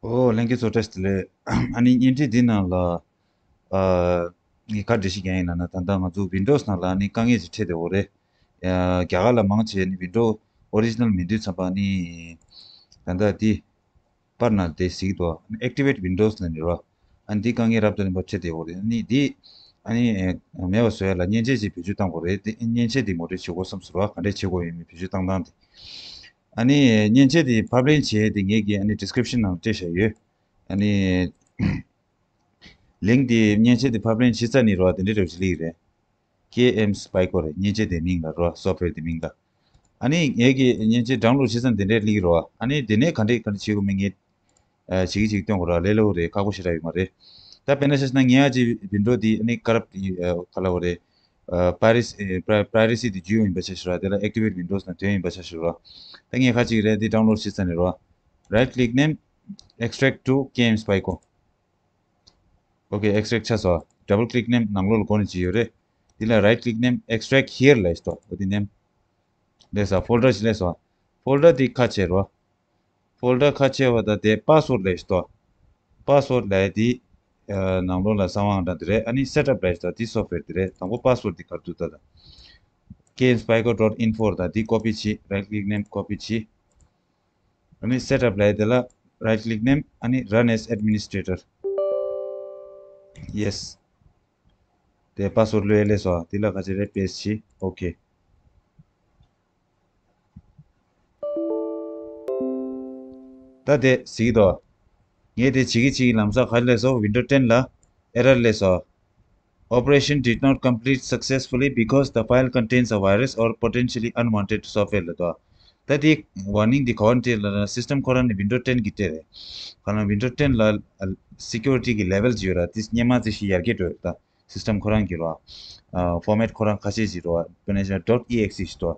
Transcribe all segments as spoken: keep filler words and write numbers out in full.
ཨོ་ལྷན་རྒྱས་ཚོ་བཀྲ་ཤིས་བདེ་ལེགས། ཨ་ནི་བརྙན་འཕྲིན་འདི་ནང་ལ་ཨ་ངས་ག་འདྲ་ཞིག་ཀྱང་ཡིན་ལབ་ན། ད་ལྟ་ང་ཚོ་Windows་ནང་ལ་ཨ་ནི་དཀའ་ངལ་ཅིག་འཕྲད་བསྡད་ཡོད་རེད། ཨ་རྒྱ་གར་ལ་མང་ཆེ་ནི་Windows original་མེད་དུས་ཙམ་པ་ནི་ད་ལྟ་འདི་པར་ནང་དེ་གཟིགས་དོ། Activate Windows་ལབ་ནི་རོ། ཨ་ནི་འདི་དཀའ་ངལ་རབ་དང་རིམ་པ་འཕྲད་བསྡད་ཡོད་རེད། ཨ་ནི་འདི་ཨ་ནི་མེད་པ་བཟོ་ཡ་ལ་མཉེན་ཆས་ཅིག་བེད་སྤྱོད་བཏང་དགོས་རེད། དེ་མཉེན་ཆས་འདི་ངོ་སྤྲོད་བྱེད་དགོས་བསམ་སོང་ར། ག་འདྲས་བྱེད་དགོས་ཡོད་མེད་བེད་སྤྱོད་བཏང་སྟངས་དེ། ཨ་ནི་མཉེན་ཆས་དེ་ཕབ་ལེན་བྱས་དེ་ངེད་ཀྱིས་ཨ་ནི་description་ནང་སྤྲད་བཞག་ཡོད། ཨ་ནི་link་དེ་མཉེན་ཆས་དེ་ཕབ་ལེན་བྱེད་ཚར་ནི་རོ། དེ་འདྲའི་རོ་ཞིག་ལིག་རེད། K M Spico་རེད། མཉེན་ཆས་དེ་མིང་ལ་རོ། software་དེ་མིང་ལ། ཨ་ནི་ངེད་ཀྱིས་མཉེན་ཆས་download་བྱེད་ཚར་དེ་འདྲའི་ལིག་རོ། ཨ་ནི་དེ་ནས་ག་འདྲས་ག་འདྲས་བྱེད་དགོས་མིན་ངེད་ཨ་བྱེད་ཀྱི་བྱེད་ཀྱི་སྟོན་དགོས་ར། ལས་སླ་པོ་རེད། ཁག་པོ་ཞེ་དྲག་ཡོད་མ་རེད། ད་དཔེར་ན་ཆ་བཞག་ན་ངས་ཨ་ཅི་Windows་དེ་ཨ་ནི་corrupt་ཡིན་ཨ་ག་ལབ་དགོས་རེད། ཨ་piracy་ཨ་pri- piracy་དེ་བརྒྱུད་ཡོང་ཡིན་པ་ཆ་བཞག་ར། དེ་ལ་Activate Windows་ནང་ཐོན་ཡིན་པ་ཆ་བཞག་ར། ད་ངས་ཁ་ཅིག་རེད་དེ་download་བྱེད་ཚར་ནས་རོ། Right click name, extract to K M Spico. Okay, extract་ཆགས་སོང་། Double click name་ནང་ལོགས་ལ་སྒོ་ནས་ཅི་ཡོད་རེད། དེ་ལ་right click name, extract here་ལབ་ཤི་ཏོ། འོ་དེ་name་ལས་སོ། folder་ཅི་ལས་སོ། folder་དེ་ཁ་ཕྱེ་རོ། folder་ཁ་ཕྱེ་བ་ད་དེ་password་ལབ་ཤི་ཏོ། password་ལབ་དེ་ཨ་ནང་ལོགས་ལ་གསང་བ་འདྲ་དེ་རེད། ཨ་ནི་setup་ལབ་ཤི་ཏོ། དེ་software་དེ་རེད། དང་པོ་password་དེ་ག་རེ་འདུག་ད་ད། K M Spico dot info་ད་དེ་copy་བྱེད། right click name་copy་བྱེད། ཨ་ནི་setup་ལབ་དེ་ལ་right click name་ཨ་ནི་run as administrator། yes། དེ་password་ལོས་ལས་སོ། དེ་ལ་ག་ཅི་རེད། paste་བྱེད། okay། ད་དེ་གཟིགས་དོ། ངས་དེ་བྱེད་ཀྱི་བྱེད་ཀྱི་ལམ་སང་ག་རེ་ལས་སོ། Windows ten་ལ་error་ལས་སོ། Operation did not complete successfully because the file contains a virus or potentially unwanted software་ལ་དོ། ད་དེ་warning་དེ་ག་བ་ནས་སྤྲད་ལབ་ན། system་ཁོ་རང་ནི་Windows ten་གི་སྤྲད་རེད། ག་ལ་Windows ten་ལ་security་གི་level་ཅིག་ཡོད་ར། དེ་སྔོན་མ་ཙི་ཞིག་ཡར་རྒྱས་འགྲོ་ཡོད་ད། system་ཁོ་རང་གི་རོ། ཨ་format་ཁོ་རང་ཁ་ཤས་ཤིག་རོ། དཔེར་ན་ཆ་dot exe་ཞིག་ཏོ།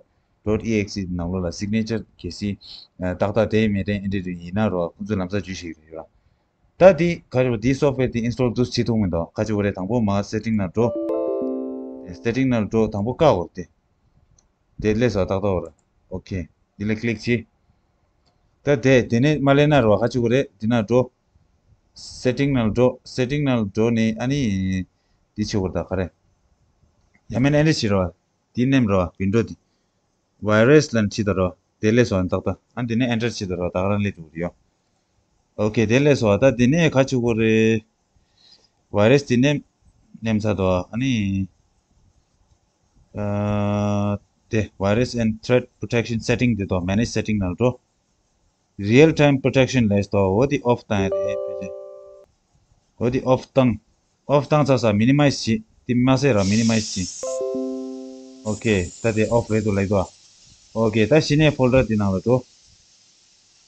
dot exe་ནང་ལོགས་ལ་signature་གལ་སྲིད་ཨ་ཏག་ཏག་དེ་མེད་དེ་འདྲ་ཡིན་ན་རོ། ཁོང་ཚོས་ལམ་སང་འཇུ་ཞིག་རེད་རོ། ད་འདི་ག་རེ་རོ། འདི་software་འདི་install་འདུག་བྱེད་ཐུབ་མི་འདུག་ག་ཅི་འོ་རེད། དང་པོ་མར་setting་ནང་འགྲོ། setting་ནང་འགྲོ། དང་པོ་བཀག་འོ་དེ། དེ་ལས་སོ་ཏག་ཏག་འོ་ར། okay། འདི་ལ་click་བྱེད། ད་དེ་དེ་ནས་མ་ལས་ན་རོ། ག་ཅི་འོ་རེད། འདི་ན་འགྲོ། setting་ནང་འགྲོ། setting་ནང་འགྲོ་ནས་ཨ་ནི་འདི་བྱེད་འོ་ར། ད་ག་རེ། ཡ་མེན་ཨ་ནི་བྱེད་རོ། འདི་ནེམ་རོ། window་འདི། virus་ལ་ནི་ཁྲིད་ད་རོ། དེ་ལས་སོ་ཏག་ཏག་ཨ་འདི་ནས་enter་ཁྲིད་ད་རོ། ད་ག་རང་ལས་འགྲོ་གི་ཡོད། okay། དེ་ལས་སོ་ད་འདི་ནས་ག་ཅི་འོ་རེད། virus་འདི་ནེམ་ནེམ་ཚར་དོ། ཨ་ནི་ཨ་དེ་virus and threat protection setting་དེ་དོ། manage setting་ནང་འགྲོ། real time protection་ལས་དོ། འོ་དེ་off་བཏང་ཡ་རེད། འོ་དེ་off་བཏང་། off་བཏང་ཚར་ས་minimize་བྱེད། དེ་མ་ཟད་ར་minimize་བྱེད། okay། ད་དེ་off་རེད་འདུག་ལབ་དོ། okay། ད་གཞི་ནས་folder་དེ་ནང་ལ་འགྲོ།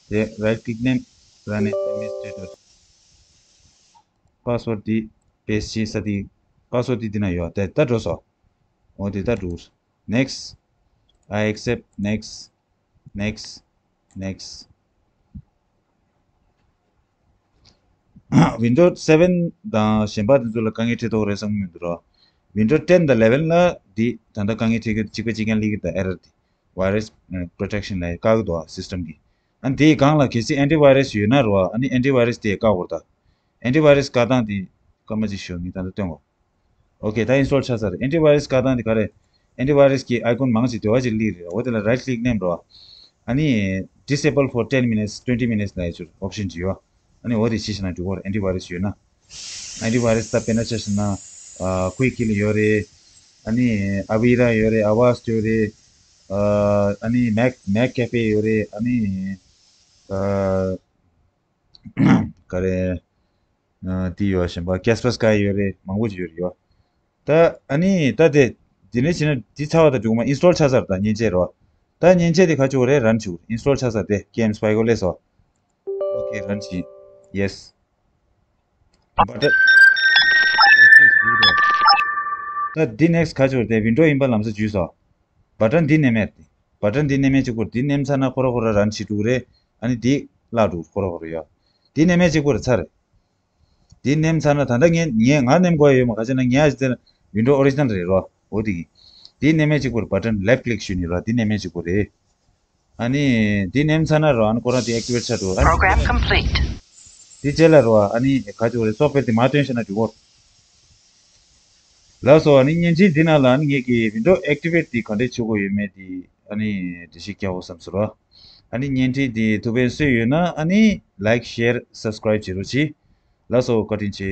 དེ་right click་ནས་run as administrator། password་དེ་paste་བྱེད་ས་དེ། password་དེ་དེ་ན་ཡོད། དེ་ད་འགྲོ་སོ། འོ་དེ་ད་འགྲོ། next། I accept next next next། Windows seven་དང་གཞན་པ་དེ་ཚོ་ལ་དཀའ་ངལ་འཕྲད་ཐུབ་རེད་བསམ་གྱི་མི་འདུག་རོ། Windows ten་དང་eleven་ལ་འདི་ད་ལྟ་དཀའ་ངལ་འཕྲད་ཀྱི་གཅིག་པ་གཅིག་རྐྱང་སླེབས་ཀྱི་ད་error་དེ། virus protection་ལ་བཀག་གི་འདུག system་གི། ཨ་ནི་དེའི་སྒང་ལ་གལ་སྲིད་antivirus་ཡོད་ན་རོ། ཨ་ནི་antivirus་དེ་བཀག་དགོས་རེད་ད། antivirus་བཀག་སྟངས་དེ་སྐར་མ་གཅིག་ཞུ་ངས་ད་ལྟ་སྟོན་གོ། okay། ད་install་ཆགས་ཚར་རེད། antivirus་བཀག་སྟངས་དེ་ག་རེད། antivirus་གི་icon་མང་ཆེ་དེ་བ་ཅིག་སླེབས་རེད། འོ་དེ་ལ་right click་ནེམ་རོ། ཨ་ནི་disable for ten minutes, twenty minutes་ལབ་ཡ་ཅིག་option་ཅིག་ཡོད། ཨ་ནི་འོ་དེ་བྱས་ཤིག་ན་འགྲིག་གོ་རེད། antivirus་ཡོད་ན། antivirus་ད་དཔེར་ན་ཆ་བཞག་ན་ཨ་Quick Kill་ཡོད་རེད། ཨ་ནི་Avira་ཡོད་རེད། Avast་ཡོད་རེད། ཨ་ནི་Mac Mac Cafe་ཡོད་རེད། ཨ་ནི་ཨ་ག་རེ། ཨ་དེ་ཡོད། གཞན་པ་Kaspersky་ཡོད་རེད། མང་པོ་ཅིག་ཡོད་རེད་ཡོད། ད་ཨ་ནི་ད་དེ་དེ་ནས་བྱས་ན་དེ་ཚར་བ་དང་འགྲིག་མ། install་ཆགས་ཚར། ད་མཉེན་ཆས་རོ། ད་མཉེན་ཆས་དེ་ག་ཅི་འོ་རེད། run་བྱེད་དགོས། install་ཆགས་ཚར་དེ་K M Spico་ལས་སོ། okay། run་བྱེད། yes། button། ད་འདི་next་ག་ཅི་འོ་རེད། དེ་window་ཡིན་པ་ལམ་སང་འཇུས་སོ། button་འདི་ནེམ་མེད་དེ། button་འདི་ནེམ་མེད་གཅིག་པོ་འདི་ནེམ་ཚར་ན་ཁོ་ར་ཁོ་ར་run་བྱེད་འགྲོ་གི་རེད། ཨ་ནི་འདི་བརླག་འགྲོ་ཁོ་ར་ཁོ་ར་ཡོད། འདི་ནེམ་མེད་གཅིག་པོ་རེད་ཚར་རེད། འདི་ནེམ་ཚར་ན་ད་ལྟ་ངས་ངས་ང་ནེམ་དགོས་ཡོད་མ། ག་ཅི་ན་ངས་ཨ་ཅི་དེ་window original་རེད་རོ། འོ་དེ་གི། འདི་ནེམ་མེད་གཅིག་པོ་རེད། button་left click་ཞུ་ནི་རོ། འདི་ནེམ་མེད་གཅིག་པོ་རེད། ཨ་ནི་འདི་ནེམ་ཚར་ན་རོ། ཨ་ནི་ཁོ་རང་འདི་activate་ཆགས་འགྲོ། ཨ་ནི་program complete། དེ་རྗེས་ལ་རོ་ཨ་ནི་ག་ཅིག་རེད། software་དེ་མ་སྟོན་ཤེས་ན་འགྲིག་གོ། ལགས་སོ། ཨ་ནི་བརྙན་འཕྲིན་འདི་ནང་ལ་ཨ་ནི་ངེད་ཀྱི་window activate་དེ་ག་འདྲས་བྱེད་དགོས་ཡོད་མེད་དེ་ཨ་ནི་འགྲེལ་བཤད་རྒྱག་འོ་བསམ་སོང་རོ། ཨ་ནི་བརྙན་འཕྲིན་འདི་ཐུགས་ཕན་གསོས་ཡོད་ན་ཨ་ནི་like share subscribe་བྱེད་རོགས་གྱིས། ལགས་སོ། བཀའ་དྲིན་ཆེ།